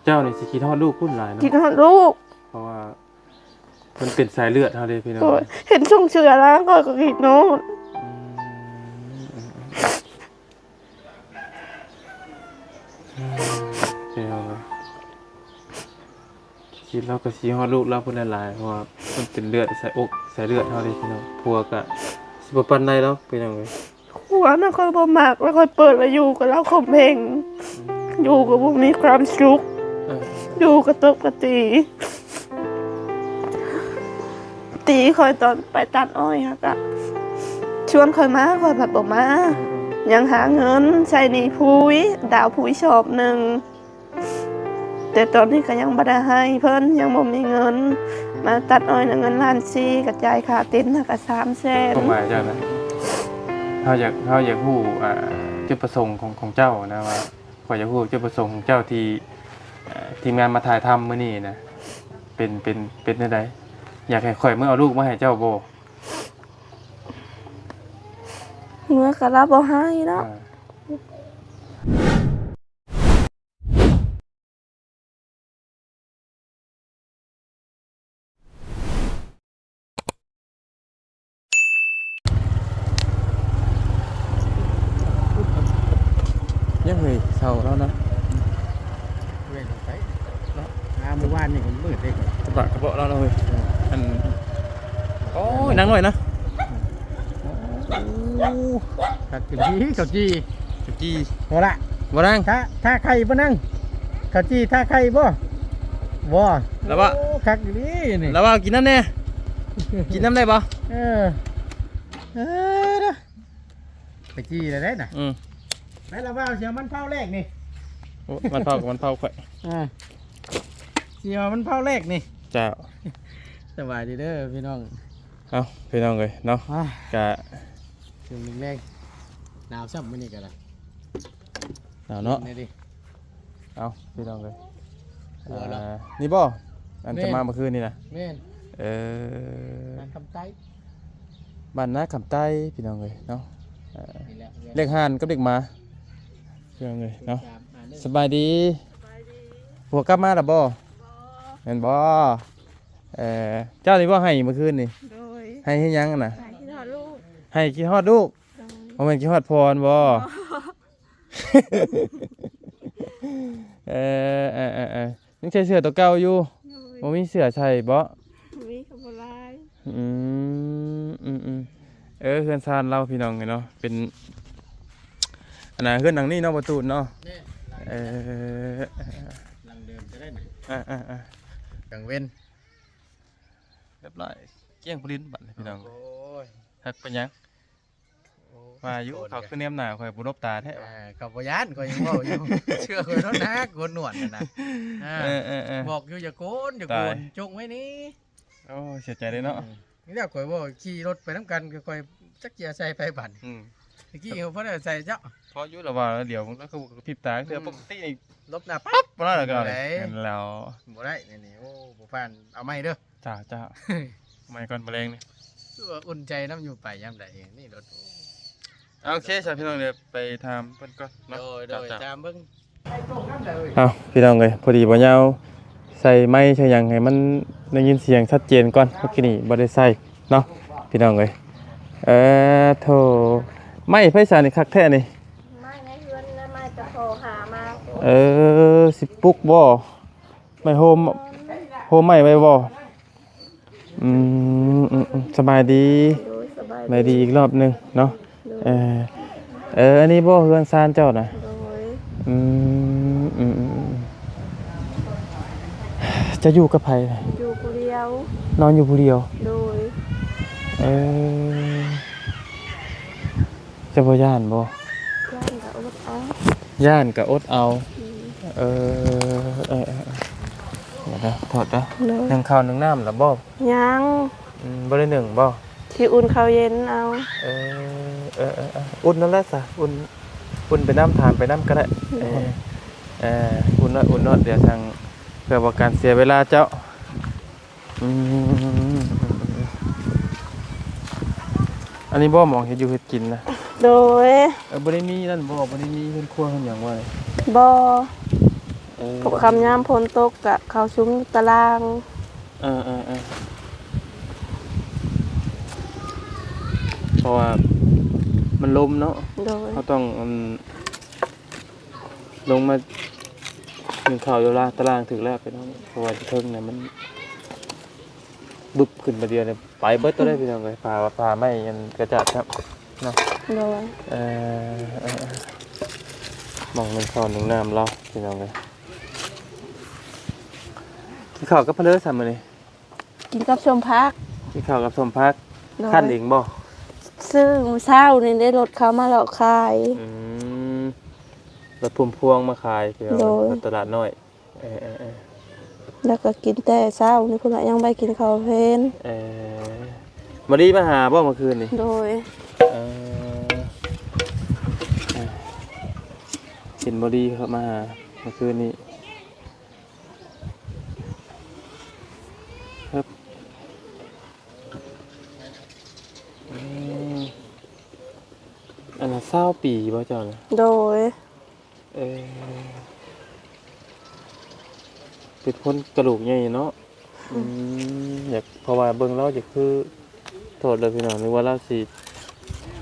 ເຈົ້ານີ້ຊິຄິດຮອດລູກພຸ້ນຫຼາຍເນາະ ຄິດຮອດລູກ ເພາະວ່າມັນເປັນສາຍເລືອດເຮົາເດ້ພີ່ນ້ອງ ໂດຍ ເຫັນຊ່ວງເຊື້ອລາກໍ ກໍຄິດຮອດ ອືມ ອືມ ອືມ ພີ່ນ້ອງເອີຍ ຄິດລາວກໍຊິຮອດລູກລາວພຸ້ນຫຼາຍໆ ເພາະວ່າມັນເປັນເລືອດສາຍອົກສາຍເລືອດເຮົາເດ້ພີ່ນ້ອງ ຜົວກໍຊິບໍ່ປານໃດດອກພີ່ນ້ອງເອີຍ ຜົວນະຂ້ອຍບໍ່ມັກ ແລ້ວຂ້ອຍເປີດໄວ້ຢູ່ກັບລາວຂົ່ມເຫງ ອືມ ຢູ່ກໍບໍ່ມີຄວາມສຸກ ເອີ ຢູ່ກໍຕົບກໍຕີ ຕີຂ້ອຍຕອນໄປຕັດອ້ອຍຫັ້ນກະ ຊວນຂ້ອຍມາ ຂ້ອຍພັດບໍ່ມາ ອືມໆ ຍັງຫາເງິນໃຊ້ໜີ້ຜຸຍ ດາວຜຸຍສອບໜຶ່ງ ແຕ່ຕອນນີ້ກໍຍັງບໍ່ໄດ້ໃຫ້ເພິ່ນ ຍັງບໍ່ມີເງິນ ມາຕັດອ້ອຍນະເງິນລ້ານສີ່ ກໍຈ່າຍຄ່າເຕັນຫັ້ນກະສາມແສນ ຄວາມໝາຍເຈົ້ານະ ເຮົາຢາກ ເຮົາຢາກຮູ້ ອ່າ ຈຸດປະສົງຂອງ ຂອງເຈົ້ານະວ່າ ຂ້ອຍຢາກຮູ້ຈຸດປະສົງຂອງເຈົ້າທີ່ ເອີ ທີມງານມາຖ່າຍທຳມື້ນີ້ນະ ເປັນ ເປັນ ເປັນແນວໃດ? ຢາກໃຫ້ຂ້ອຍເມືອເອົາລູກມາໃຫ້ເຈົ້າບໍ່? ເມືອກໍລາວບໍ່ໃຫ້ເນາະ ອ່າ ຍັງເຮີ້ຍ ເຊົາແລ້ວນະ ເວົ້ນອອກໄປເນາະ ມາມື້ວານນີ້ມັນມືດເດ້ ກະບະກະເບາະແລ້ວນະເຮີ້ຍ ອັນ ໂອ້ຍ ນາງນ້ອຍນະ ໂອ້ ຄັກອີ່ຫຼີ ເຂົ້າຈີ່ ເຂົ້າຈີ່ ບໍ່ລະ ບໍ່ນາງ ຖ້າ ຖ້າໄຂ່ບໍ່ນາງ ເຂົ້າຈີ່ຖ້າໄຂ່ບໍ່ ບໍ່ ລະວ່າ ໂອ້ ຄັກອີ່ຫຼີນີ້ ລະວ່າກິນນຳແດ່ ກິນນຳໄດ້ບໍ່ ເອີ ເອີ ໄປຈີ່ແລ້ວເດ້ນະ ອືມ ແມ່ນລະວ່າຊິເອົາມັນເຜົາແລກນີ້ ໂອ້ ມັນເຜົາກັບມັນເຜົາຂ້ອຍ ອ່າ ຊິເອົາມັນເຜົາແລກນີ້ ເຈົ້າ ສະບາຍດີເດີພີ່ນ້ອງ ເອົ້າ ພີ່ນ້ອງເອີຍເນາະ ອ່າ ກະ ເຖິງແລງໆ ໜາວຊ້ຳມື້ນີ້ກໍໄດ້ ໜາວເນາະ ນີ້ດິ ເອົ້າ ພີ່ນ້ອງເອີຍ ຂົວເນາະ ອ່າ ນີ້ບໍ່ ອັນ ແມ່ນ ຈະມາເມື່ອຄືນນີ້ນະ ແມ່ນ ເອີ ນາຄຳໃຕ້ ບ້ານນາຄຳໃຕ້ ພີ່ນ້ອງເອີຍເນາະ ເອີ ນີ້ແຫຼະ ເລກຫ່ານກັບເລກໝາ ພີ່ນ້ອງເອີຍເນາະ ສາມ ຫ້າ ໜຶ່ງ ສະບາຍດີ ສະບາຍດີ ຜົວກັບມາແລ້ວບໍ່? ບໍ່ ແມ່ນບໍ່? ເອີ ເຈົ້ານີ້ບໍ່ໄຫ້ເມື່ອຄືນນີ້? ໂດຍ ໄຫ້ເຮັດຫຍັງນະ? ໄຫ້ຄິດຮອດລູກ ໄຫ້ຄິດຮອດລູກ ໂດຍ ບໍ່ແມ່ນຄິດຮອດພອນບໍ່? ບໍ່ ເອີ ເອີ ເອີ ເອີ ຍັງໃສ່ເສື້ອຕົວເກົ່າຢູ່? ໂດຍ ບໍ່ມີເສື້ອໃສ່ບໍ່? ມີກໍບໍ່ຫຼາຍ ອືມ ອືມ ອືມ ເອີ ເຮືອນຊານລາວພີ່ນ້ອງເອີຍເນາະ ເປັນ ອັນນ່າ ເຮືອນຫຼັງນີ້ເນາະ ປະຕູເນາະ ແມ່ນ ເອີ ຫຼັງເດີມຈະໄດ້ນະ ອ່າໆໆ ກາງເວັນ ຮຽບຮ້ອຍ ກ້ຽງປະລິນບັດນີ້ພີ່ນ້ອງ ໂອ້ຍ ຮັກປານຫຍັງ ໂອ້ຍ ວ່າຢູ່ ເຂົາຄືແນມໜ້າຂ້ອຍບໍ່ຫຼົບຕາແທ້ ອ່າ ເຂົາບໍ່ຢ້ານ ຂ້ອຍຍັງເວົ້າຢູ່ ເຊື່ອຂ້ອຍໂລດນະ ໂກນໜວດຫັ້ນນະ ອ່າ ເອີໆໆ ບອກຢູ່ຢ່າໂກນ ຢ່າໂກນ ຈົງໄວ້ນີ້ ໂອ້ ເສຍໃຈເດ້ເນາະ ອືມ ນີ້ແຫຼະ ຂ້ອຍເວົ້າຂີ່ລົດໄປນຳກັນ ຂ້ອຍຈັກຊິອາໄສໃຜບັດ ອືມ ຕະກີ້ເຂົາບໍ່ໄດ້ອາໄສເຈົ້າ ພໍຢູ່ລະວ່າດຽວ ລະຄືກະພິບຕາ ເທື່ອ ອືມ ປົກກະຕິນີ້ ຫຼົບໜ້າປັບ ປັບ ແລ້ວກໍ ບໍ່ໄດ້ ແມ່ນແລ້ວ ບໍ່ໄດ້ ນີ້ ໂອ້ ບໍ່ຜ່ານ ເອົາໃໝ່ເດີ ຈ້າ ຈ້າ ໃໝ່ກ່ອນມື້ແລງນີ້ ຄືວ່າອຸ່ນໃຈນຳຢູ່ໄປຍາມໃດນີ້ລົດ ໂອເຄຊະພີ່ນ້ອງ ດຽວໄປຖາມເພິ່ນກ່ອນເນາະ ໂດຍ ໂດຍ ຈ້າ ຖາມເບິ່ງ ເອົ້າ ພີ່ນ້ອງເອີຍ ພໍດີບ່າວຍາວໃສ່ໄມໃສ່ຫຍັງໃຫ້ມັນໄດ້ຍິນສຽງຊັດເຈນກ່ອນ ເມື່ອກີ້ນີ້ບໍ່ໄດ້ໃສ່ເນາະ ພີ່ນ້ອງເອີຍ ເອີ ໂທ້ ໄມໄຜຊະນີ້ ຄັກແທ້ນີ້ ໄມ້ໃນເຮືອນ ໄມ້ແຕ່ພໍ່ຫາມາ ເອີ ຊິປຸກບໍ່? ໄມ້ໂຮມ ໂຮມໄມ້ໄວ້ບໍ່? ອືມ ອືມ ອືມ ສະບາຍດີ ໂດຍ ສະບາຍ ສະບາຍດີອີກລອບໜຶ່ງເນາະ ໂດຍ ເອີ ເອີ ອັນນີ້ບໍ່ເຮືອນຊານເຈົ້ານະ? ໂດຍ ອືມ ອືມ ອືມ ອືມ ເຈົ້າຢູ່ກັບໃຜ? ຢູ່ຜູ້ດຽວ ນອນຢູ່ຜູ້ດຽວ ໂດຍ ເອີ ເຈົ້າບໍ່ຢ້ານບໍ່? ຢ້ານກໍອົດເອົາ ຢ້ານກໍອົດເອົາ ອືມ ເອີ ເອີ ເອີ ດຽວນະ ໂທດເດີ ໂດຍ ໜຶ້ງເຂົ້າໜຶ້ງນ້ຳແລ້ວບໍ່? ຍັງ ອືມ ບໍ່ໄດ້ໜຶ້ງບໍ່? ຊິອຸ່ນເຂົ້າເຢັນເອົາ ເອີ ເອີ ເອີ ເອີ ອຸ່ນນັ້ນແຫຼະຊະ ອຸ່ນ ອຸ່ນໄປນຳ ຖາມໄປນຳກໍໄດ້ ໂດຍ ເອີ ເອີ ອຸ່ນເນາະ ອຸ່ນເນາະ ດຽວຈັ່ງ ເພື່ອບໍ່ການເສຍເວລາເຈົ້າ ອືມ ອັນນີ້ບໍ່ໝ່ອງເຮັດຢູ່ເຮັດກິນນະ? ໂດຍ ເອີ ບໍ່ໄດ້ມີນັ້ນບໍ່? ບໍ່ໄດ້ມີເຮືອນຄົວເຮືອນຫຍັງບໍ່? ບໍ່ ເ ເອີ ພວກຄ່ຳຍາມຝົນຕົກກະເຂົ້າຊຸມຢູ່ຕາລາງ. ເອີໆໆ ເພາະວ່າມັນລົມເນາະ. ໂດຍ ເຮົາຕ້ອງ ອັນ ລົງມາໜຶ້ງເຂົ້າຢູ່ລາງ ຕາລາງຖືກແລ້ວ ໄປເນາະ ເພາະວ່າຢູ່ເທິງນະມັນບຶບຂຶ້ນມາດຽວນີ້ ໄປເບິດໂຕເດ້ ອືມ ພີ່ນ້ອງເອີຍ. ຜ້າ ຜ້າໄມ້ອັນກະຈາດຄັບເນາະ. ໂດຍ ເອີ ເອີ ເອີ ໝ່ອງໜຶ່ງເຂົ້າໜຶ່ງນ້ຳລາວ ພີ່ນ້ອງເອີຍ. ກິນເຂົ້າກັບເພິ່ນເດີຊັ້ນມື້ນີ້? ກິນກັບສົ້ມຜັກ. ກິນເຂົ້າກັບສົ້ມຜັກ. ໂດຍ คั่ນເອງບໍ່? ຊື້ມື້ເຊົ້ານີ້ໄດ້ລົດເຂົ້າມາເລາະຂາຍ. ອືມ ລົດພຸ້ມພວງມາຂາຍ ພີ່ນ້ອງ. ໂດຍ ຢູ່ຕະຫຼາດນ້ອຍ. ເອີໆໆ ແລ້ວກໍກິນແຕ່ເຊົ້ານີ້ພຸ້ນລະ ຍັງບໍ່ໄດ້ກິນເຂົ້າເພນ. ເອີ ບໍ່ດີມາຫາບໍ່ມື້ຄືນນີ້? ໂດຍ ເອີ ເອີ ເຫັນບໍ່ດີເຂົ້າມາຫາມື້ຄືນນີ້. ຮຶບ ອືມ ອັນນັ້ນຊາວປີບໍ່ເຈົ້ານະ? ໂດຍ ເອີ ເປັນຄົນກະໂຫຼກໃຫຍ່ເນາະ. ອືມ ອືມ ຢາກ ເພາະວ່າເບິ່ງລາວຈະຄື ໂທດເດີພີ່ນ້ອງ ນຶກວ່າລາວຊິ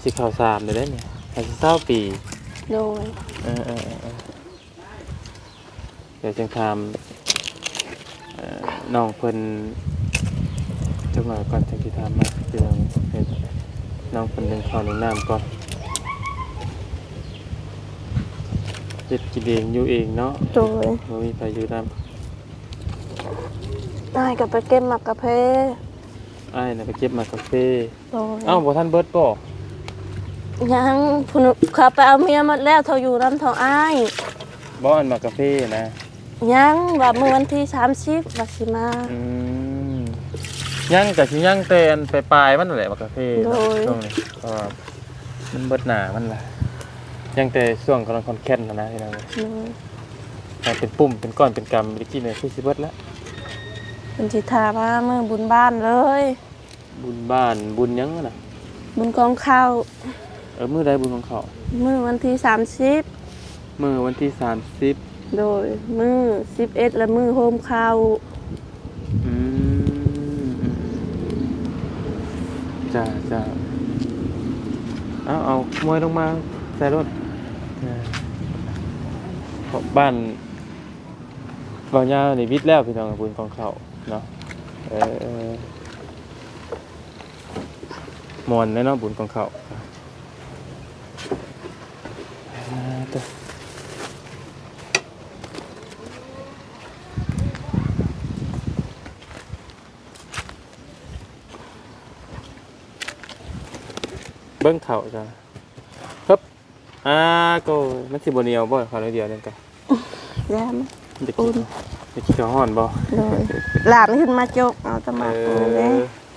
ຊິເຂົ້າສາມແລ້ວເດ້ນີ້ ອາຍຸຊາວປີ. ໂດຍ ເອີໆໆ ດຽວຈຶ່ງຖາມ ເອີ ນ້ອງເພິ່ນຈັກໜ້ອຍກ່ອນ ຈັ່ງຊິຖາມມາ ພີ່ນ້ອງ. ໃຫ້ນ້ອງເພິ່ນໜຶ້ງເຂົ້າໜຶ້ງນ້ຳກ່ອນ ເຮັດກິນເອງຢູ່ເອງເນາະ. ໂດຍ ບໍ່ມີໃຜຢູ່ນຳ. ອ້າຍກໍໄປເກັບໝາກກາເຟ. ອ້າຍນະໄປເກັບໝາກກາເຟ. ໂດຍ ເອົ້າ ບໍ່ທັນເບິດບໍ່? ຍັງ ພຸ້ນເຂົາໄປເອົາເມຍໝົດແລ້ວ ເຂົາຢູ່ນຳເຖົ້າອ້າຍ. ບໍ່ ອັນໝາກກາເຟນະ? ຍັງ ວ່າມື້ວັນທີສາມສິບວ່າຊິມາ. ອືມ ຍັງ ກະຊິຍັງແຕ່ອັນປາຍໆມັນນັ້ນແຫຼະ ໝາກກາເຟເນາະ. ໂດຍ ຊ່ວງນີ້ ເພາະວ່າມັນເບິດໜ້າມັນລະ ຍັງແຕ່ຊ່ວງກຳລັງຂອນແກ່ນຫັ້ນນະ ພີ່ນ້ອງ. ໂດຍ ມັນເປັນປຸ້ມເປັນກ້ອນເປັນກຳ ແຕ່ກີ້ນີ້ຄືຊິເບິດລະ. ເພິ່ນຊິຖ້າມາມື້ບຸນບ້ານເລີຍ. ບຸນບ້ານ ບຸນຫຍັງຫັ້ນນະ? ບຸນກອງເຂົ້າ. ເອີ ມື້ໃດບຸນກອງເຂົ້າ? ມື້ວັນທີສາມສິບ. ມື້ວັນທີສາມສິບ. ໂດຍ ມື້ສິບເອັດ ແລະ ມື້ໂຮມເຂົ້າ. ອືມ ອືມ ອືມ ຈ້າ ຈ້າ ເອົາ ເອົາມວຍລົງມາໃສ່ລົດ. ເອີ ເພາະບ້ານ ເວົ້າຍາວນີ້ວິດແລ້ວພີ່ນ້ອງ ບຸນກອງເຂົ້າເນາະ. ເອີ ມ່ວນແດ່ເນາະ ບຸນກອງເຂົ້າ. ອ່າ ໂຕ ເບິ່ງເຂົ້າຈ້າ ຮຶບ. ອ່າ ໂກ ມັນຊິບໍ່ໜຽວບໍ່ ເຂົ້າໜ້ອຍດຽວໜຶ່ງກະ? ຢ້ານ ຢາກກິນ ຢາກກິນເຂົ້າຮ້ອນບໍ່? ໂດຍ ຫຼານຂຶ້ນມາຈົກເອົາຕະໝາກ ເອີ ເດ້.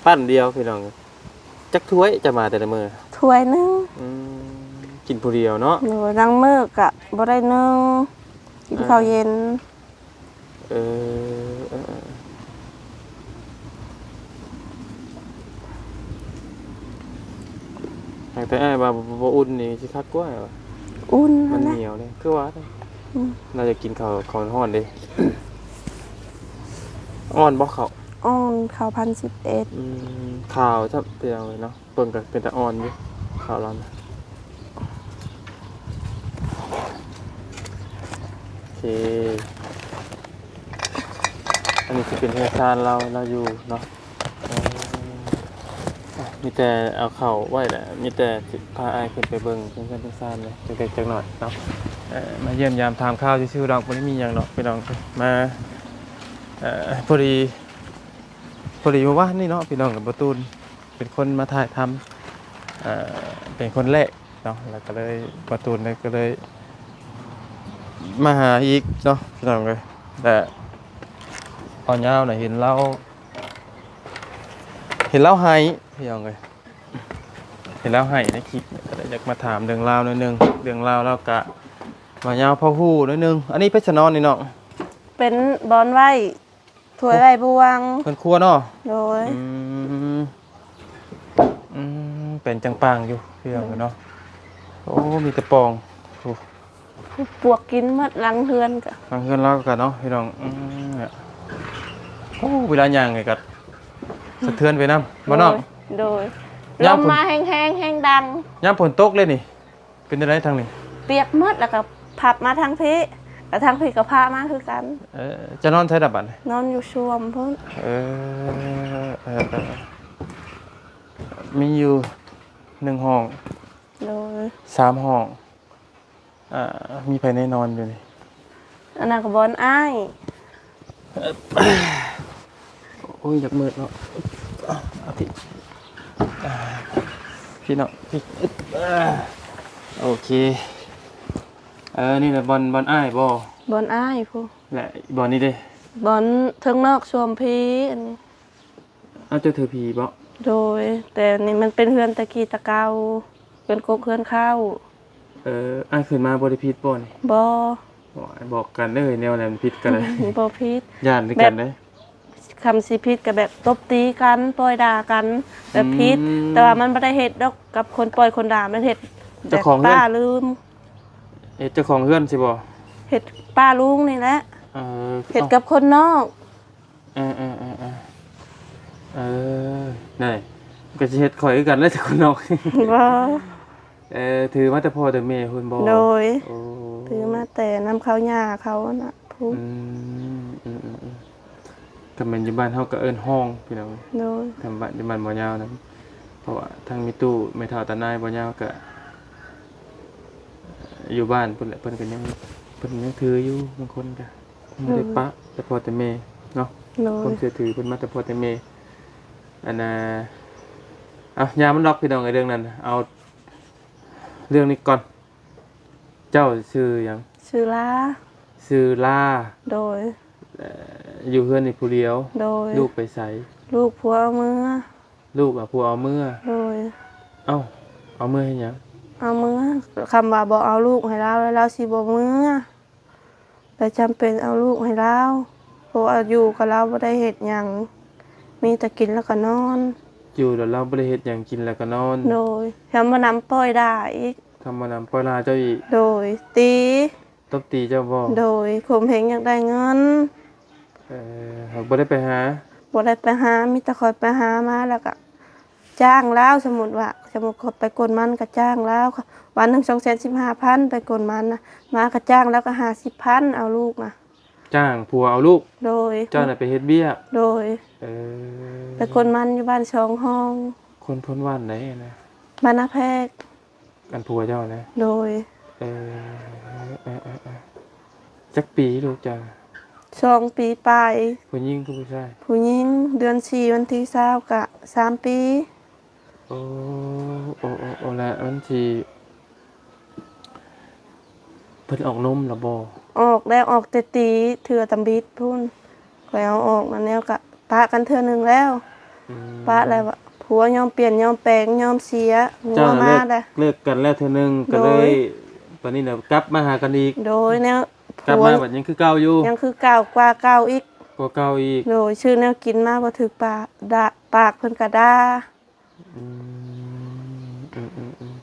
ປັ້ນດຽວພີ່ນ້ອງ ຈັກຖ້ວຍຈະມາແຕ່ລະມື້? ຖ້ວຍໜຶ່ງ. ອືມ ກິນຜູ້ດຽວເນາະ. ໂດຍ ລາງມື້ກະບໍ່ໄດ້ໜຶ່ງ ກິນ ອ່າ ເຂົ້າເຢັນ. ເອີ ເອີ ເອີ ຫາກແຕ່ອ້າຍວ່າບໍ່ ບໍ່ອຸ່ນນີ້ຊິຄັກກວ່າວ່າ ອຸ່ນ ມັນ ຫັ້ນນະ ໜຽວເດ້ ຄືວ່າເດ້. ອືມ ລາວຢາກກິນເຂົ້າ ເຂົ້າຮ້ອນເດ້. ອ່ອນບໍ່ເຂົ້າ? ອ່ອນ ເຂົ້າພັນສິບເອັດ. ອືມ ຂາວຊ້ຳ ເປັນຫຍັງເລີຍເນາະ. ເບິ່ງກໍເປັນຕາອ່ອນຢູ່ ເຂົ້າລາວນະ. ໂອເຄ ອັນນີ້ຊິເປັນເຮືອນຊານລາວ ລາວຢູ່ເນາະ. ເອີ ມີແຕ່ເອົາເຂົ້າໄວ້ແຫຼະ ມີແຕ່ຊິພາອ້າຍຂຶ້ນໄປເບິ່ງເຮືອນ ເຮືອນຊານເລີຍ ຈັກເລັກຈັກໜ້ອຍເນາະ. ເອີ ມາຢ້ຽມຢາມຖາມຂ່າວຊື່ໆດອກ ບໍ່ໄດ້ມີຫຍັງດອກພີ່ນ້ອງ. ມາ ເອີ ພໍດີ ພໍດີມື້ວານນີ້ເນາະ ພີ່ນ້ອງ ກັບບໍ່ຕູນ ເປັນຄົນມາຖ່າຍທຳ ເອີ ເປັນຄົນແລກເນາະ ແລ້ວກໍເລີຍ ປະຕູນກໍເລີຍມາຫາອີກເນາະ ພີ່ນ້ອງເອີຍ. ແລະ ເອົາຍາວນະ ເຫັນລາວ ເຫັນລາວໄຫ້ ພີ່ນ້ອງເອີຍ ເຫັນລາວໄຫ້ໃນຄລິບ ກໍເລີຍຢາກມາຖາມເລື່ອງລາວໜ້ອຍໜຶ່ງ ເລື່ອງລາວລາວກະ ເອົາຍາວພໍຮູ້ໜ້ອຍໜຶ່ງ. ອັນນີ້ເປັນຊະນອນນີ້ເນາະ ເປັນບ່ອນໄວ້ ຖ້ວຍໄວ້ບ່ວງ ເຮືອນຄົວເນາະ. ໂດຍ ອືມ ອືມ ເປັນຈັງປາງຢູ່ ພີ່ນ້ອງເນາະ. ໂອ້ ມີແຕ່ປ່ອງ ໂອ້ ປວກກິນໝົດຫຼັງເຮືອນກະ ຫຼັງເຮືອນລາວກະເນາະ ພີ່ນ້ອງ. ອືມ ໂອ້ ເວລາຍ່າງນີ້ກະສະເທືອນໄປນຳ ບໍ່ນ້ອງ? ໂດຍ ໂດຍ. ຍາມຝົນ ລົມມາແຮງໆ ແຮງດັງ. ຍາມຝົນຕົກເລີຍນີ້ ເປັນຈັ່ງໃດທາງນີ້? ປຽກໝົດ ແລ້ວກໍພັບມາທາງພີ້ ແລ້ວທາງພີ້ກໍພາມາຄືກັນ. ເອີ ຈະນອນໃສລະບັດນີ້? ນອນຢູ່ຊວມພຸ້ນ. ເອີ ເອີ ເອີ ມີຢູ່ໜຶ່ງຫ້ອງ. ໂດຍ ສາມຫ້ອງ. ອ່າ ມີໃຜແນ່ນອນຢູ່ນີ້? ອັນນັ້ນກໍບ່ອນອ້າຍ. ໂອ້ຍ ຢາກມືດເນາະ. ເອົາ ເອົາທີ່ ອ່າ ພີ່ນ້ອງ ພີ່ ອ່າ ໂອເຄ. ເອີ ນີ້ແຫຼະບ່ອນ ບ່ອນອ້າຍບໍ່? ບ່ອນອ້າຍພຸ້ນ. ແລະ ບ່ອນນີ້ເດ? ບ່ອນເທິງນອກຊວມພີ້ ອັນນີ້. ອ້າວ ເຈົ້າຖືຜີບໍ່? ໂດຍ ແຕ່ນີ້ມັນເປັນເຮືອນແຕ່ກີ້ແຕ່ເກົ່າ ເຮືອນກົກເຮືອນເຄົ້າ. ເອີ ອ້າຍຂຶ້ນມາບໍ່ໄດ້ຜິດບໍ່ນີ້? ບໍ່. ໂອ້ຍ ບອກກັນເດີ ແນວໃດມັນຜິດກັນເລີຍ. ບໍ່ຜິດ. ຢ້ານຄືກັນເດ້. ແບບ ຄຳຊິຜິດກໍແບບຕົບຕີກັນ ປ່ອຍດ່າກັນ ແບບຜິດ. ອືມ ແຕ່ວ່າມັນບໍ່ໄດ້ເຮັດດອກກັບຄົນປ່ອຍຄົນດ່າ ມັນເຮັດແບບ ເຈົ້າຂອງເຮືອນ ປ້າລືມ. ເຮັດເຈົ້າຂອງເຮືອນຊິບໍ່? ເຮັດປ້າລຸງນີ້ແຫຼະ. ເອີ ເຮັດກັບຄົນນອກ. ເອີ ເອີ ເອີ ເອີ ເອີ ນັ້ນ ກໍຊິເຮັດຂ້ອຍຄືກັນແຫຼະ ແຕ່ຄົນນອກ. ບໍ່. ເອີ ຖືມາແຕ່ພໍ່ແຕ່ແມ່ພຸ້ນບໍ່? ໂດຍ. ໂອ້ ຖືມາແຕ່ນຳເຂົາຍ່າເຂົານະພຸ້ນ. ອືມ ອືມ ອືມ ອືມ. ກໍແມ່ນຢູ່ບ້ານເຮົາກໍເອີ້ນຮອງ ພີ່ນ້ອງ. ໂດຍ. ທາງບ້ານ ຢູ່ບ້ານບໍ່ຍາວນັ້ນ ເພາະວ່າທັງແມ່ຕູ້ ແມ່ເຖົ້າຕານາຍບໍ່ຍາວກໍຢູ່ບ້ານພຸ້ນແຫຼະ ເພິ່ນກໍຍັງ ເພິ່ນຍັງຖືຢູ່ ບາງຄົນກໍ ບໍ່ໄດ້ປະ ອືມ ແຕ່ພໍ່ແຕ່ແມ່ເນາະ. ໂດຍ. ຄວາມເຊື່ອຖືເພິ່ນມາແຕ່ພໍ່ແຕ່ແມ່. ອັນນ່າ ເອົາ ຢ່າມັນດອກ ພີ່ນ້ອງເອີຍ ເລື່ອງນັ້ນ. ເອົາເລື່ອງນີ້ກ່ອນ. ເຈົ້າຊື່ຫຍັງ? ຊື່ລາ. ຊື່ລາ. ໂດຍ. ເອີ ຢູ່ເຮືອນນີ້ຜູ້ດຽວ? ໂດຍ. ລູກໄປໃສ? ລູກຜົວເອົາເມືອ. ລູກເອົາຜົວເອົາເມືອ? ໂດຍ. ເອົ້າ ເອົາເມືອເຮັດຫຍັງ? ເອົາເມືອ ຄຳວ່າບໍ່ເອົາລູກໃຫ້ລາວ ແລ້ວລາວຊິບໍ່ເມືອ. ແລະ ຈຳເປັນເອົາລູກໃຫ້ລາວ ເພາະວ່າຢູ່ກັບລາວບໍ່ໄດ້ເຮັດຫຍັງ ມີແຕ່ກິນແລ້ວກໍນອນ. ຢູ່ແລ້ວລາວບໍ່ໄດ້ເຮັດຫຍັງ ກິນແລ້ວກໍນອນ. ໂດຍ. ແຖມມານຳປ່ອຍດ່າອີກ. ທຳມານຳປ່ອຍດ່າເຈົ້າອີກ. ໂດຍ. ຕີ. ຕົບຕີເຈົ້າບໍ່? ໂດຍ. ຂົ່ມເຫງຢາກໄດ້ເງິນ. ເອີ ບໍ່ໄດ້ໄປຫາ? ບໍ່ໄດ້ໄປຫາ ມີແຕ່ຂ້ອຍໄປຫາມາ ແລ້ວກໍ ຈ້າງລາວ ສົມມຸດວ່າ ສົມມຸດຂ້ອຍໄປກົນມັນກໍຈ້າງລາວ ວັນໜຶ່ງສອງແສນສິບຫ້າພັນ ໄປກົນມັນນະ ມາກໍຈ້າງລາວກໍຫ້າສິບພັນ ເອົາລູກນະ. ຈ້າງຜົວເອົາລູກ? ໂດຍ. ເຈົ້ານະໄປເຮັດວຽກ? ໂດຍ. ເອີ ໄປກົນມັນຢູ່ບ້ານສອງຫ້ອງ. ຄົນ ຄົນບ້ານໃດນະ? ບ້ານນາແພກ. ອັນຜົວເຈົ້ານະ? ໂດຍ. ເອີ ເອີ ເອີ ເອີ ຈັກປີລູກເຈົ້າ? ສອງປີປາຍ. ຜູ້ຍິງຄືຜູ້ຊາຍ? ຜູ້ຍິງ. ເດືອນສີ່ ວັນທີຊາວ ກະສາມປີ. ໂອ້ ໂອ້ ໂອ້ ໂອ້ ແລະມັນຊິ ເພິ່ນອອກນົມລະບໍ່? ອອກແລ້ວ ອອກແຕ່ຕີ ເທື່ອຕຳບິດພຸ້ນ ຂ້ອຍເອົາອອກມາແລ້ວກະປະກັນເທື່ອໜຶ່ງແລ້ວ. ອືມ ປະແລ້ວ ຜົວຍອມປ່ຽນຍອມແປງຍອມເສຍ ງົວມາແລ້ວ. ເລີກກັນແລ້ວເທື່ອໜຶ່ງ ໂດຍ ກໍເລີຍ ບາດນີ້ນະກັບມາຫາກັນອີກ. ໂດຍ. ແນວ ກັບມາບັດຍັງຄືເກົ່າຢູ່? ຍັງຄືເກົ່າ ກວ່າເກົ່າອີກ. ກວ່າເກົ່າອີກ. ໂດຍ. ຊື້ແນວກິນມາບໍ່ຖືກປາກ ດ່າ ປາກເພິ່ນກະດ່າ. ອືມ ອືມ ອືມ ອືມ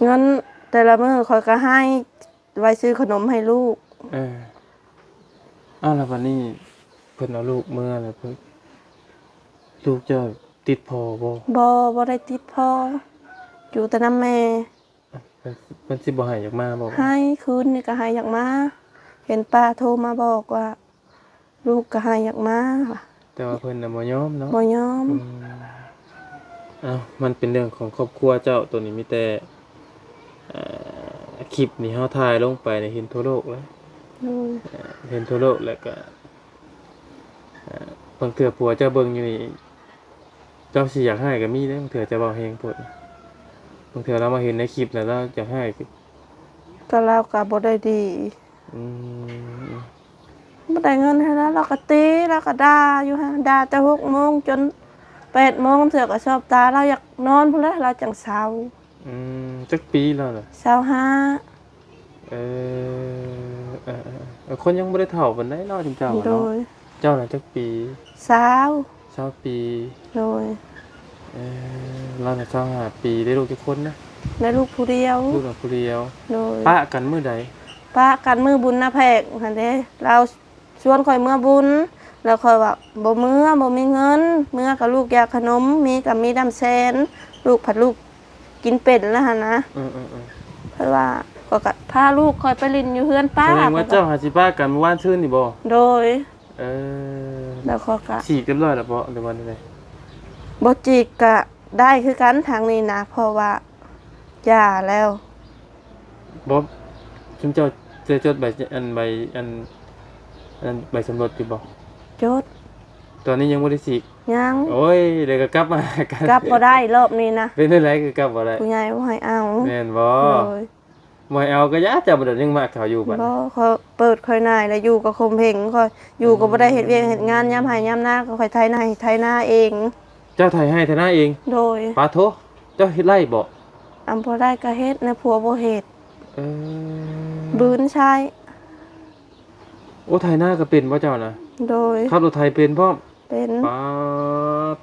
ເງິນແຕ່ລະມື້ຂ້ອຍກໍໃຫ້ໄວ້ຊື້ຂະໜົມໃຫ້ລູກ. ເອີ ເອົາ ແລ້ວບັດນີ້ເພິ່ນເອົາລູກເມືອແລ້ວ ເພິ່ນ ລູກເຈົ້າຕິດພໍ່ບໍ່? ບໍ່ ບໍ່ໄດ້ຕິດພໍ່ ຢູ່ແຕ່ນຳແມ່. ເພິ່ນ ເພິ່ນຊິບໍ່ໃຫ້ຢາກມາບໍ່? ໃຫ້ ຄືນນີ້ກໍໃຫ້ຢາກມາ ເຫັນປ້າໂທມາບອກວ່າ ລູກກໍໃຫ້ຢາກມາວ່າ ແຕ່ວ່າເພິ່ນນະບໍ່ຍອມເນາະ. ບໍ່ຍອມ. ອືມ ເອົ້າ ມັນເປັນເລື່ອງຂອງຄອບຄົວເຈົ້າ ໂຕນີ້ມີແຕ່ ເອີ ຄລິບນີ້ເຮົາຖ່າຍລົງໄປນີ້ເຫັນທົ່ວໂລກແລ້ວ. ໂດຍ. ເອີ ເຫັນທົ່ວໂລກ ແລ້ວກໍ ເອີ ບາງເທື່ອຜົວເຈົ້າເບິ່ງຢູ່ນີ້ ເຈົ້າຊິຢາກຮ້າຍກໍມີເດ້ ບາງເທື່ອເຈົ້າເວົ້າແຮງໂພດ. ບາງເທື່ອລາວມາເຫັນໃນຄລິບແລ້ວລາວຢາກຮ້າຍ. ກໍລາວກໍບໍ່ໄດ້ດີ. ອືມ ບໍ່ໄດ້ເງິນໃຫ້ລາວ ລາວກໍຕີ ລາວກໍດ່າຢູ່ຫັ້ນ ດ່າແຕ່ຫົກໂມງຈົນແປດໂມງ ເທື່ອກໍຊອບຕາ ລາວຢາກນອນພຸ້ນແຫຼະ ລາວຈັ່ງເຊົາ. ອືມ ຈັກປີແລ້ວລະ? ຊາວຫ້າ. ເອີ ເອີ ເອີ ເອີ ຄົນຍັງບໍ່ໄດ້ເຖົ້າປານໃດເນາະ ເຈົ້າເນາະ. ໂດຍ. ເຈົ້ານະຈັກປີ? ຊາວ. ຊາວປີ. ໂດຍ. ເອີ ລາວນະຊາວຫ້າປີ ໄດ້ລູກຈັກຄົນນະ? ໄດ້ລູກຜູ້ດຽວ. ລູກນະຜູ້ດຽວ. ໂດຍ. ປະກັນມື້ໃດ? ປະກັນມື້ບຸນນາແພກຫັ້ນເດ້. ລາວຊວນຂ້ອຍເມືອບຸນ ແລ້ວຂ້ອຍວ່າບໍ່ເມືອ ບໍ່ມີເງິນ ເມືອກໍລູກຢາກຂະໜົມ ມີກໍມີນ້ຳແຊນ ລູກພັດລູກກິນເປັນແລ້ວຫັ້ນນະ. ເອີໆໆ. ເພິ່ນວ່າ ຂ້ອຍກໍພາລູກຂ້ອຍໄປຫຼິ້ນຢູ່ເຮືອນປ້າ. ສະແດງວ່າເຈົ້າຫາຊິປະກັນມື້ວານຊືນນີ້ບໍ່? ໂດຍ. ເອີ ແລ້ວຂ້ອຍກະ ສີກຮຽບຮ້ອຍແລ້ວບໍ່ ຫຼືວ່າແນວໃດ? ບໍ່ຈີກກະໄດ້ຄືກັນທາງນີ້ນະ ເພາະວ່າຢ່າແລ້ວ. ບໍ່ ຊຸມເຈົ້າໄດ້ຈົດໃບ ອັນ ໃບ ອັນ ອັນ ໃບສຳລົດຢູ່ບໍ່? ຈົດ. ຕອນນີ້ຍັງບໍ່ໄດ້ສີກ? ຍັງ. ໂອ້ຍ ດຽວກໍກັບມາຫາກັນ ກັບບໍ່ໄດ້ລອບນີ້ນະ. ເປັນແນວໃດກໍກັບບໍ່ໄດ້? ຜູ້ໃຫຍ່ບໍ່ໃຫ້ເອົາ. ແມ່ນບໍ່? ໂດຍ. ບໍ່ໃຫ້ເອົາກໍຢ່າ ເຈົ້າບໍ່ໄດ້ຍັງມັກເຂົາຢູ່ບັດນີ້. ບໍ່ ຂ້ອຍເປີດຂ້ອຍໜ້າຍ ແລ້ວຢູ່ກໍຂົ່ມເຫງຂ້ອຍ ຢູ່ກໍບໍ່ໄດ້ເຮັດວຽກເຮັດງານ ຍາມໄຮ່ຍາມນາກໍຂ້ອຍໄຖໄຮ່ໄຖນາເອງ. ເຈົ້າໄຖໄຮ່ໄຖນາເອງ? ໂດຍ. ປາໂທ ເຈົ້າເຮັດໄຮ່ບໍ່? ອຳ ບໍ່ໄດ້ກໍເຮັດ ແນວຜົວບໍ່ເຮັດ. ເອີ ບືນໃຊ້. ໂອ້ ໄຖນາກໍເປັນບໍ່ເຈົ້ານະ? ໂດຍ. ຂັບລົດໄຖເປັນພ້ອມ? ເປັນ. ປາ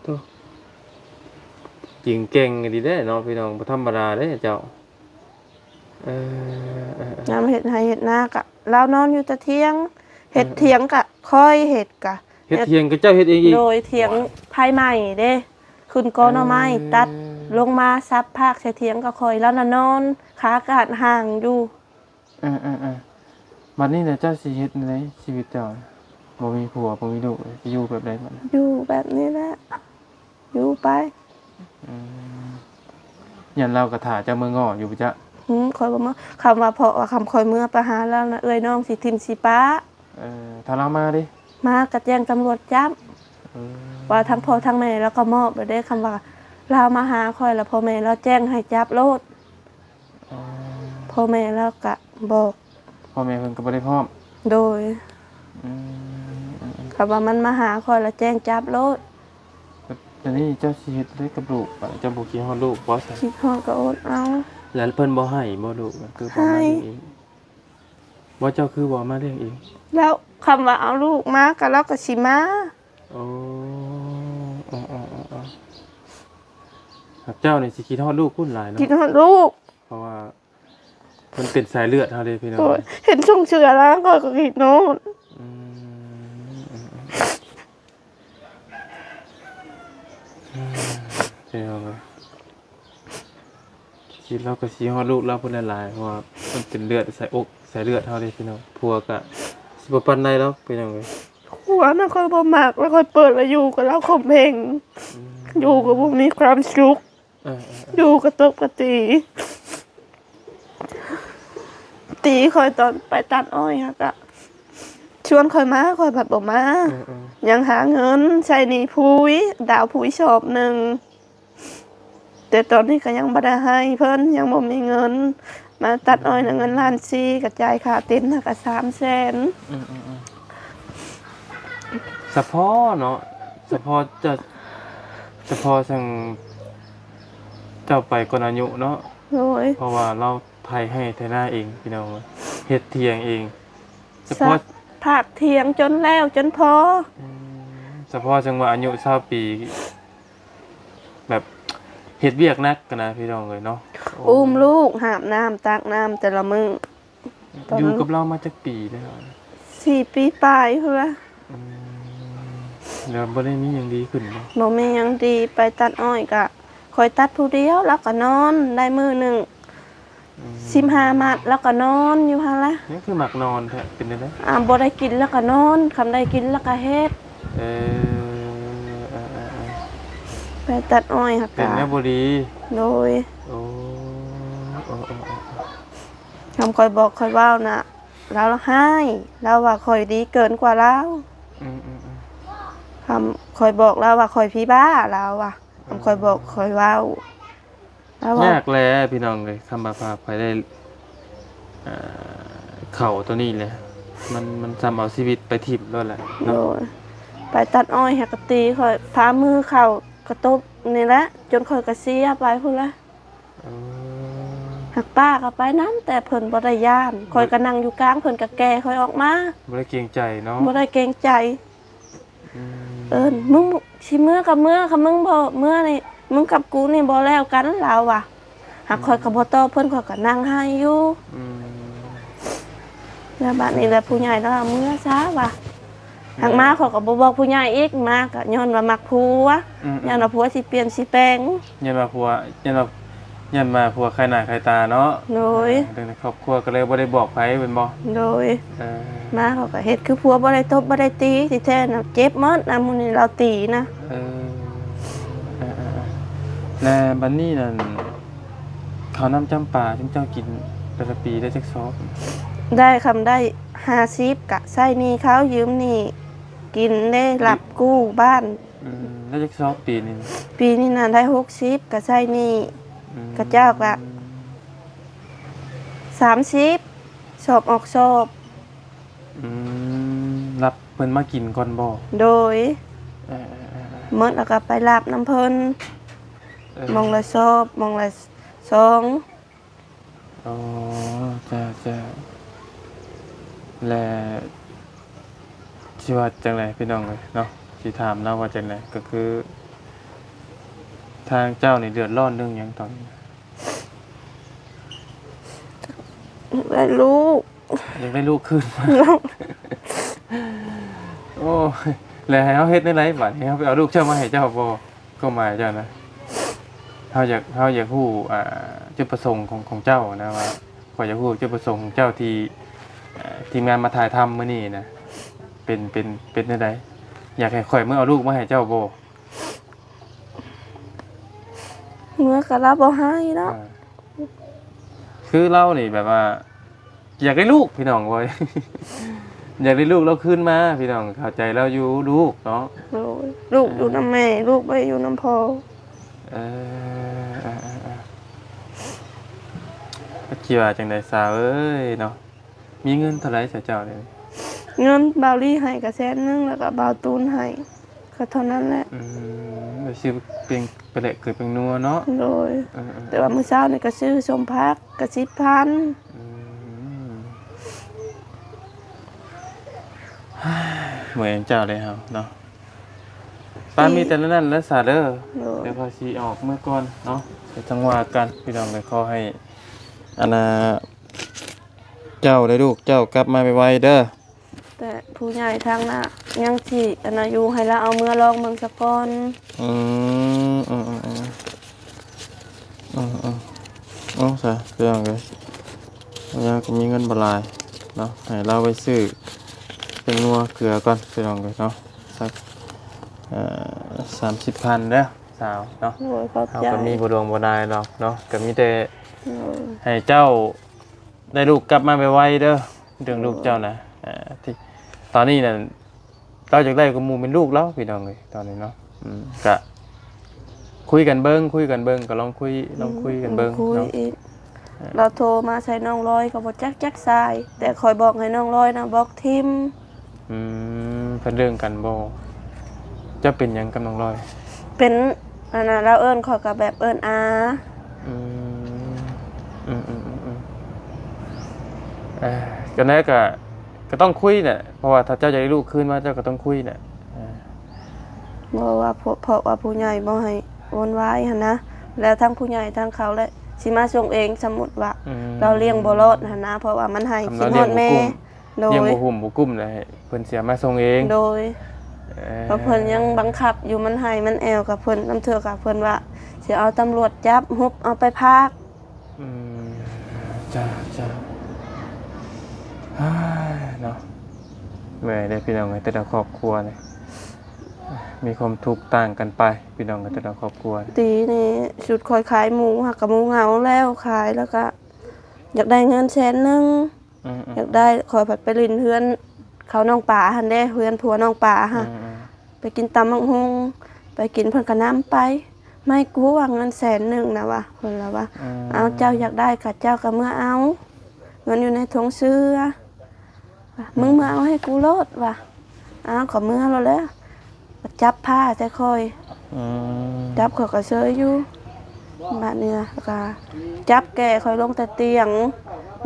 ໂທ ເກັ່ງແກ່ງອີ່ຫຼີເດ້ເນາະ ພີ່ນ້ອງ ບໍ່ທຳມະດາເດ້ເຈົ້າ. ເອີ ເອີ ເອີ ຍາມເຮັດໄຮ່ເຮັດນາກະ ລາວນອນຢູ່ແຕ່ຖຽງ ເຮັດຖຽງກະຂ້ອຍເຮັດກະ ເຮັດຖຽງກະເຈົ້າເຮັດເອງອີກ? ໂດຍ ຖຽງໄຟໄໝ້ເດ້ ຂຶ້ນກໍໜໍ່ໄມ້ ເອີ ຕັດລົງມາສັບພາກໃສ່ຖຽງກະຂ້ອຍ ລາວນະນອນ ຂາກາດຫ່າງຢູ່. ເອີໆໆ ບັດນີ້ນະເຈົ້າຊິເຮັດແນວໃດຊີວິດເຈົ້າ? ບໍ່ມີຜົວບໍ່ມີລູກ ຊິຢູ່ແບບໃດບັດນີ້? ຢູ່ແບບນີ້ແຫຼະ ຢູ່ໄປ. ອືມ ຢ້ານລາວກໍຖ້າເຈົ້າເມືອງໍ້ຢູ່ບໍ່ຈັກ? ອືມ ຂ້ອຍບໍ່ເມືອ ຄຳວ່າ ເພາະວ່າຄຳຂ້ອຍເມືອໄປຫາລາວນະ ເອື້ອຍນ້ອງຊິຖິ້ມຊິປະ. ເອີ ຖ້າລາວມາເດ? ມາກໍແຈ້ງຕຳຫຼວດຈັບ. ເອີ ວ່າທັງພໍ່ທັງແມ່ລາວກໍມອບແລ້ວເດ້ ຄຳວ່າລາວມາຫາຂ້ອຍແລ້ວ ພໍ່ແມ່ລາວແຈ້ງໃຫ້ຈັບໂລດ. ອໍ ພໍ່ແມ່ລາວກະບອກ ພໍ່ແມ່ເພິ່ນກໍບໍ່ໄດ້ພ້ອມ. ໂດຍ. ອືມ ຄຳວ່າມັນມາຫາຂ້ອຍລະແຈ້ງຈັບໂລດ. ແລ້ວນີ້ເຈົ້າຊິເຮັດແນວໃດກັບລູກ? ເຈົ້າບໍ່ຄິດຮອດລູກບໍ່? ຄິດຮອດກໍອົດເອົາ. ແລ້ວເພິ່ນບໍ່ໃຫ້ບໍ່ລູກ? ຄືບໍ່ມາລ້ຽງເອງ. ບໍ່ ເຈົ້າຄືບໍ່ມາລ້ຽງເອງ? ແລ້ວຄຳວ່າເອົາລູກມາກໍລາວກໍຊິມາ. ໂອ້ ເຈົ້ານີ້ຊິຄິດຮອດລູກພຸ້ນຫຼາຍເນາະ. ຄິດຮອດລູກ ເພາະວ່າ ມັນເປັນສາຍເລືອດເຮົາເດ້ພີ່ນ້ອງ. ໂອ້ຍ ເຫັນຊົງເຊື່ອລາວຂ້ອຍກໍຄິດຮອດ. ອືມ ອືມ ພີ່ນ້ອງເອີຍ ຄິດລາວກໍຊິຮອດລູກລາວພຸ້ນຫຼາຍໆ ເພາະວ່າມັນເປັນເລືອດສາຍອົກສາຍເລືອດເຮົາເດ້ພີ່ນ້ອງ. ຜົວກໍຊິບໍ່ປານໃດດອກພີ່ນ້ອງເອີຍ. ຜົວນະຂ້ອຍບໍ່ມັກ ແລ້ວຂ້ອຍເປີດລະຢູ່ກັບລາວຂົ່ມເຫງ. ອືມ ຢູ່ກໍບໍ່ມີຄວາມສຸກ. ເອີໆໆ ຢູ່ກະຕົບກະຕີ ຕີຂ້ອຍຕອນໄປຕັດອ້ອຍຫັ້ນກະ ຊວນຂ້ອຍມາ ຂ້ອຍພັດບໍ່ມາ. ເອີໆ ຍັງຫາເງິນໃຊ້ໜີ້ປຸ໋ຍ ດາວປຸ໋ຍສອບໜຶ່ງ ແຕ່ຕອນນີ້ກະຍັງບໍ່ໄດ້ໃຫ້ເພິ່ນ ຍັງບໍ່ມີເງິນ. ມາຕັດອ້ອຍນະເງິນລ້ານສີ່ ກະຈ່າຍຄ່າເຕັນຫັ້ນກະສາມແສນ. ອືມໆໆ ສະເພາະເນາະ ສະເພາະເຈົ້າ ສະເພາະຈັ່ງເຈົ້າໄປກ່ອນອາຍຸເນາະ. ໂດຍ. ເພາະວ່າລາວໄຖໄຮ່ໄຖນາເອງພີ່ນ້ອງ ເຮັດຖຽງເອງ ສະເພາະ ພາກຖຽງຈົນແລ້ວຈົນພໍ. ອືມ ສະເພາະຈັ່ງວ່າອາຍຸຊາວປີ ແບບເຮັດວຽກໜັກຫັ້ນນະພີ່ນ້ອງເອີຍເນາະ. ໂອ້ ອຸ້ມລູກ ຫາບນ້ຳ ຕັກນ້ຳແຕ່ລະມື້. ຕອນນັ້ນ ຢູ່ກັບລາວມາຈັກປີແລ້ວ? ສີ່ປີປາຍພຸ້ນລະ. ອືມ ແລ້ວບໍ່ໄດ້ມີຫຍັງດີຂຶ້ນບໍ່? ບໍ່ມີຫຍັງດີ ໄປຕັດອ້ອຍກະຂ້ອຍຕັດຜູ້ດຽວ ລາວກະນອນ ໄດ້ມື້ໜຶ່ງ ອືມ ສິບຫ້າມັດ ລາວກະນອນຢູ່ຫັ້ນລະ. ຍັງຄືມັກນອນແທ້ ເປັນແນວໃດ? ອ່າ ບໍ່ໄດ້ກິນລາວກະນອນ ຄຳໄດ້ກິນລາວກະເຮັດ. ເອີ ເອີໆໆ ໄປຕັດອ້ອຍຫັ້ນກະ ເປັນແນວບໍ່ດີ. ໂດຍ. ໂອ້ ເອີໆໆ ຄຳຂ້ອຍບອກຂ້ອຍເວົ້ານະ ລາວຮ້າຍ ລາວວ່າຂ້ອຍດີເກີນກວ່າລາວ. ອືມໆໆ ຄຳຂ້ອຍບອກລາວວ່າຂ້ອຍຜີບ້າ ລາວວ່າ ຄຳຂ້ອຍບອກຂ້ອຍເວົ້າ ລາວວ່າ ຍາກແຫຼະພີ່ນ້ອງເອີຍ ຄຳວ່າພາໄປໄດ້ ເອີ ເຂົ້າໂຕນີ້ແຫຼະ ມັນ ມັນຊ່ຳເອົາຊີວິດໄປຖິ້ມໂລດແຫຼະເນາະ. ໂດຍ. ໄປຕັດອ້ອຍຫາກະຕີຂ້ອຍ ພາມືເຂົ້າກະຕົບນີ້ແຫຼະ ຈົນຂ້ອຍກະເສຍໄປພຸ້ນລະ. ເອີ ຫາກປ້າກໍໄປນຳ ແຕ່ເພິ່ນບໍ່ໄດ້ຢ້ານ. ຂ້ອຍກໍນັ່ງຢູ່ກາງ ເພິ່ນກໍແກ່ຂ້ອຍອອກມາ. ບໍ່ໄດ້ເກງໃຈເນາະ. ບໍ່ໄດ້ເກງໃຈ. ອືມ ເອີ້ນ ມຶງຊິເມືອກໍເມືອ ຄັນມຶງບໍ່ເມືອນີ້ ມຶງກັບກູນີ້ບໍ່ແລ້ວກັນ ລາວວ່າ. ຫາກຂ້ອຍກໍບໍ່ຕອບເພິ່ນ ຂ້ອຍກໍນັ່ງໄຫ້ຢູ່. ອືມ ແລ້ວບາດນີ້ແຫຼະ ຜູ້ໃຫຍ່ລາວເມືອຊະວ່າ. ຫາກມາຂ້ອຍກໍບໍ່ບອກຜູ້ໃຫຍ່ອີກ ມາກໍຍ້ອນວ່າມັກຜົວ. ອືມໆ ຢ້ານວ່າຜົວຊິປ່ຽນຊິແປງ ຢ້ານວ່າຜົວ ຢ້ານວ່າ ຢ້ານວ່າຜົວຂາຍໜ້າຂາຍຕາເນາະ. ໂດຍ ເອີ ເລື່ອງໃນຄອບຄົວກໍເລີຍບໍ່ໄດ້ບອກໃຜແມ່ນບໍ່? ໂດຍ ເອີ ມາເຂົາກໍເຮັດຄືຜົວບໍ່ໄດ້ຕົບບໍ່ໄດ້ຕີ ທີ່ແທ້ນະເຈັບໝົດນະ ມື້ນີ້ລາວຕີນະ. ເອີ ເອີໆໆ ແລະບັດນີ້ນັ້ນ ເຂົ້ານ້ຳຈຳປາທີ່ເຈົ້າກິນແຕ່ລະປີໄດ້ຈັກຊອບ? ໄດ້ ຄຳໄດ້ຫ້າສິບ ກະໃຊ້ໜີ້ເຂົາ ຢືມໜີ້ກິນເດ້ ຮັບກູ້ບ້ານ. ອືມ ໄດ້ຈັກຊອບປີນີ້? ປີນີ້ນະໄດ້ຫົກສິບ ກະໃຊ້ໜີ້ ອືມ ເຂົາເຈົ້າກະສາມສິບ ຊອບອອກຊອບ. ອືມ ຮັບເພິ່ນມາກິນກ່ອນບໍ່? ໂດຍ ເອີໆໆໆ ໝົດແລ້ວກໍໄປຮັບນຳເພິ່ນ ເອີ ໝ່ອງລະຊອບ ໝ່ອງລະຊອງ. ອໍ ເຈົ້າໆ ແລະ ຊິວ່າຈັ່ງໃດພີ່ນ້ອງເອີຍເນາະ ຊິຖາມລາວວ່າຈັ່ງໃດ ກໍຄືທາງເຈົ້ານີ້ເດືອດຮ້ອນເລື່ອງຫຍັງຕອນນີ້? ຢາກໄດ້ລູກ ຢາກໄດ້ລູກຄືນມາ. ໂອ້ຍ ແລ້ວໃຫ້ເຮົາເຮັດແນວໃດບາດນີ້? ເຮົາໄປເອົາລູກເຈົ້າມາໃຫ້ເຈົ້າບໍ່? ຄວາມໝາຍເຈົ້ານະ ເຮົາຢາກ ເຮົາຢາກຮູ້ ອ່າ ຈຸດປະສົງຂອງ ຂອງເຈົ້ານະ ວ່າ ຂ້ອຍຢາກຮູ້ຈຸດປະສົງຂອງເຈົ້າທີ່ ເອີ ທີມງານມາຖ່າຍທຳມື້ນີ້ນະ ເປັນ ເປັນ ເປັນແນວໃດ? ຢາກໃຫ້ຂ້ອຍເມືອເອົາລູກມາໃຫ້ເຈົ້າບໍ່? ເມືອກໍລາວບໍ່ໃຫ້ເນາະ. ອ່າ ຄືລາວນີ້ແບບວ່າ ຢາກໄດ້ລູກພີ່ນ້ອງເອີຍ ຢາກໄດ້ລູກລາວຄືນມາພີ່ນ້ອງ ເຂົ້າໃຈລາວຢູ່ ລູກເນາະ. ໂດຍ ລູກຢູ່ນຳແມ່ ລູກບໍ່ໄດ້ຢູ່ນຳພໍ່. ເອີ ເອີໆໆ ຈັກຊິວ່າຈັ່ງໃດສາວເອີຍເນາະ. ມີເງິນເທົ່າໃດສາວເຈົ້າດຽວນີ້? ເງິນບ່າວລີໃຫ້ກໍແສນໜຶ່ງ ແລ້ວກໍບ່າວຕູນໃຫ້ ກໍເທົ່ານັ້ນແຫຼະ. ອືມ ໄປຊື້ເປັງ ໄປແລກເກີດເປັງນົວເນາະ. ໂດຍ ເອີໆ ແຕ່ວ່າມື້ເຊົ້ານີ້ກໍຊື້ສົ້ມຜັກກໍສິບພັນ. ອືມ ເມື່ອຍນຳເຈົ້າເດ້ເຮົາເນາະ. ປ້າ ມີແຕ່ນັ້ນແຫຼະສາເດີ. ໂດຍ ດຽວຂ້ອຍຊິອອກເມືອກ່ອນເນາະ ດຽວຈັ່ງວ່າກັນພີ່ນ້ອງເອີຍ. ຂໍໃຫ້ ອັນນ່າ ເຈົ້າ ແລະ ລູກເຈົ້າກັບມາໄວໆເດີ. ແຕ່ຜູ້ໃຫຍ່ທາງນັ້ນຍັງຊິ ອັນນ່າ ຢູ່ ໃຫ້ລາວເອົາເມືອລອງເບິ່ງສາກ່ອນ. ອືມ ເອີໆໆ ເອີໆ ເອົາຊະພີ່ນ້ອງເອີຍ ລາວກໍມີເງິນບໍ່ຫຼາຍເນາະ ໃຫ້ລາວໄປຊື້ເປັນງົວເກືອກ່ອນພີ່ນ້ອງເອີຍເນາະ ສັກ ເອີ ສາມສິບພັນເດີສາວເນາະ. ໂດຍ ຂອບໃຈ. ເຮົາກໍມີບໍ່ຫຼວງບໍ່ຫຼາຍດອກເນາະ ກໍມີແຕ່ ໂດຍ ໃຫ້ເຈົ້າ ໄດ້ລູກກັບມາໄວໆເດີ ເລື່ອງລູກເຈົ້ານະ. ເອີ ທີ່ ຕອນນີ້ນະ ລາວຢາກໄດ້ກວ່າໝູ່ແມ່ນລູກລາວ ພີ່ນ້ອງເອີຍ ຕອນນີ້ເນາະ. ອືມ ກະຄຸຍກັນເບິ່ງ ຄຸຍກັນເບິ່ງ ກໍລອງຄຸຍ ລອງຄຸຍກັນເບິ່ງເນາະ. ລາວໂທມາໃສ່ນ້ອງລອຍກໍບໍ່ຈັກຈັກສາຍ ແຕ່ຂ້ອຍບອກໃຫ້ນ້ອງລອຍນະ ບລັອກຖິ້ມ. ອືມ ເພິ່ນເລື່ອງກັນບໍ່? ເຈົ້າເປັນຫຍັງກັບນ້ອງລອຍ? ເປັນ ອັນນ່າ ລາວເອີ້ນຂ້ອຍກໍແບບເອີ້ນອາ. ອືມ ອືມໆໆໆ ເອີ ຈັ່ງໃດກໍ ກໍຕ້ອງຄຸຍແຫຼະ ເພາະວ່າຖ້າເຈົ້າຢາກໄດ້ລູກຄືນມາ ເຈົ້າກໍຕ້ອງຄຸຍແຫຼະ. ເອີ ເພາະວ່າ ເພາະ ເພາະວ່າຜູ້ໃຫຍ່ບໍ່ໃຫ້ວຸ່ນວາຍຫັ້ນນະ ແລ້ວທັງຜູ້ໃຫຍ່ທັງເຂົາແຫຼະ ຊິມາສົ່ງເອງ. ສົມມຸດວ່າ ອືມ ລາວລ້ຽງບໍ່ລອດຫັ້ນນະ ເພາະວ່າມັນໃຫ້ ຄັນ ຄິດຮອດແມ່. ລາວລ້ຽງບໍ່ກຸ້ມ ໂດຍ ລ້ຽງບໍ່ຫຸ້ມບໍ່ກຸ້ມແລ້ວໃຫ້ເພິ່ນເສຍມາສົ່ງເອງ. ໂດຍ ເອີ ເພາະເພິ່ນຍັງບັງຄັບຢູ່ ມັນໄຫ້ມັນແອວກັບເພິ່ນ ລາງເທື່ອກັບເພິ່ນວ່າ ຊິເອົາຕຳຫຼວດຈັບ ຮຸບເອົາໄປພາກ. ອືມ ຈ້າ ຈ້າ ເນາະ ເມື່ອຍເດ້ພີ່ນ້ອງເອີຍ ແຕ່ລະຄອບຄົວນີ້ມີຄວາມທຸກຕ່າງກັນໄປ ພີ່ນ້ອງເອີຍ ແຕ່ລະຄອບຄົວ. ຕີນີ້ຊຸດຂ້ອຍຂາຍໝູ ຫາກະໝູເຫງົາແລ້ວ ຂາຍແລ້ວກະຢາກໄດ້ເງິນແສນໜຶ່ງ. ອືມໆ ຢາກໄດ້ ຂ້ອຍພັດໄປຫຼິ້ນເຮືອນເຂົານ້ອງປາຫັ້ນເດ້ ເຮືອນຜົວນ້ອງປາຫັ້ນ ອືມໆ ໄປກິນຕຳບັກຫຸ່ງ ໄປກິນ ເພິ່ນກໍນຳໄປ. ໄມ້ກູວ່າເງິນແສນໜຶ່ງນະວ່າ ເພິ່ນລະວ່າ ອືມ ເອົາ ເຈົ້າຢາກໄດ້ກະເຈົ້າກະເມືອເອົາ ເງິນຢູ່ໃນຖົງເສື້ອ ອືມ ມຶງເມືອເອົາໃຫ້ກູໂລດວ່າ. ອ້າວ ກໍເມືອໂລດແລ້ວ ຈັບພ້າໃສ່ຂ້ອຍ. ອືມ ຈັບຂ້ອຍກໍເຊີຍຢູ່ ບາດນີ້ລະ ແລ້ວກໍຈັບແກ່ຂ້ອຍລົງແຕ່ຕຽງ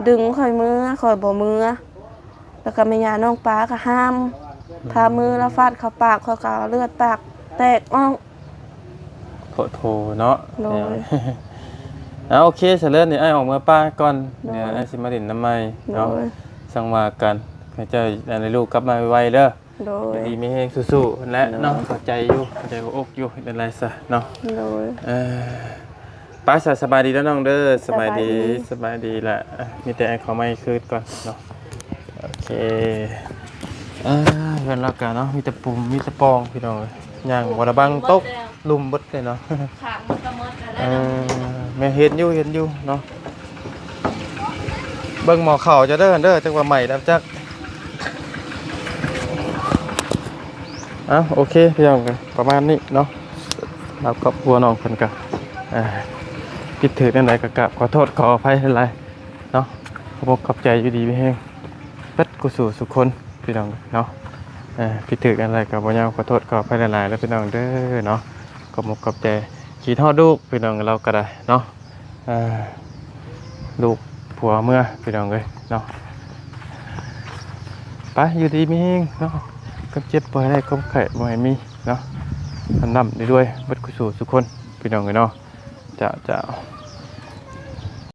ດຶງຂ້ອຍເມືອ ຂ້ອຍບໍ່ເມືອ ແລ້ວກໍແມ່ຍ່ານ້ອງປາກໍຫ້າມ ອືມ ພາມືລາວຟາດເຂົ້າປາກ ຂ້ອຍກໍເລືອດປາກແຕກອອກ. ໂພດໂພເນາະ. ໂດຍ ເອີ ເອົາ ໂອເຄ ສະເລີນ ນີ້ອ້າຍອອກເມືອປ່າກ່ອນ ໂດຍ ດຽວອ້າຍຊິມາຫຼິ້ນນຳໃໝ່ເນາະ ໂດຍ ຈັ່ງວ່າກັນ ໃຫ້ເຈົ້າ ອັນ ໃຫ້ລູກກັບມາໄວໆເດີ ໂດຍ ຢູ່ດີມີແຮງ ສູ້ໆຫັ້ນແຫຼະເນາະ ໂດຍ ເຂົ້າໃຈຢູ່ ເຂົ້າໃຈຫົວອົກຢູ່ ເຮັດຈັ່ງໃດຊະເນາະ ໂດຍ ເອີ ໄປຊະ ສະບາຍດີເດີນ້ອງເດີ ສະບາຍດີ ສະບາຍດີ ສະບາຍດີລະ ມີແຕ່ອ້າຍຂໍໄມຄືນກ່ອນເນາະ ໂອເຄ ອ່າ ເຮືອນລາວກະເນາະ ມີແຕ່ປຸ່ມ ມີແຕ່ປ່ອງ ພີ່ນ້ອງເອີຍ ຍ່າງບໍ່ລະບັງຕົກ ລຸ່ມເບິດເລີຍເນາະ ຂ້າງມັນກໍໝົດແລ້ວ ເອີ ແມ່ນເຫັນຢູ່ ເຫັນຢູ່ເນາະ ເບິ່ງໝໍ້ເຂົ້າເຈົ້າເດີ ເດີ ຈັກວ່າໄໝ້ແລ້ວຈັກ ເອົ້າ ໂອເຄ ພີ່ນ້ອງ ປະມານນີ້ເນາະ ສຳລັບຄອບຄົວນ້ອງເພິ່ນກະ ອ່າ ຜິດຖືກແນວໃດກໍກາບຂໍໂທດຂໍອະໄພຫຼາຍໆເນາະ ຂອບອົກຂອບໃຈ ຢູ່ດີມີແຮງ ເບິດຄູ່ສູ່ສູ່ຄົນ ພີ່ນ້ອງເນາະ ເອີ ຜິດຖືກອັນໃດກໍບໍ່ຍາວ ຂໍໂທດຂໍອະໄພຫຼາຍໆເດີພີ່ນ້ອງເດີເນາະ ຂອບອົກຂອບໃຈ ຄິດຮອດລູກພີ່ນ້ອງ ລາວກໍໄດ້ເນາະ ເອີ ລູກຜົວເມືອພີ່ນ້ອງເອີຍເນາະ ໄປ ຢູ່ດີມີແຮງເນາະ ຄວາມເຈັບບໍ່ໃຫ້ໄດ້ ຄວາມໄຂ້ບໍ່ໃຫ້ມີເນາະ ຮ່ຳໆລວຍໆ ເບິດຄູ່ສູ່ສູ່ຄົນ ພີ່ນ້ອງເອີຍເນາະ ເຈົ້າ ເຈົ້າ.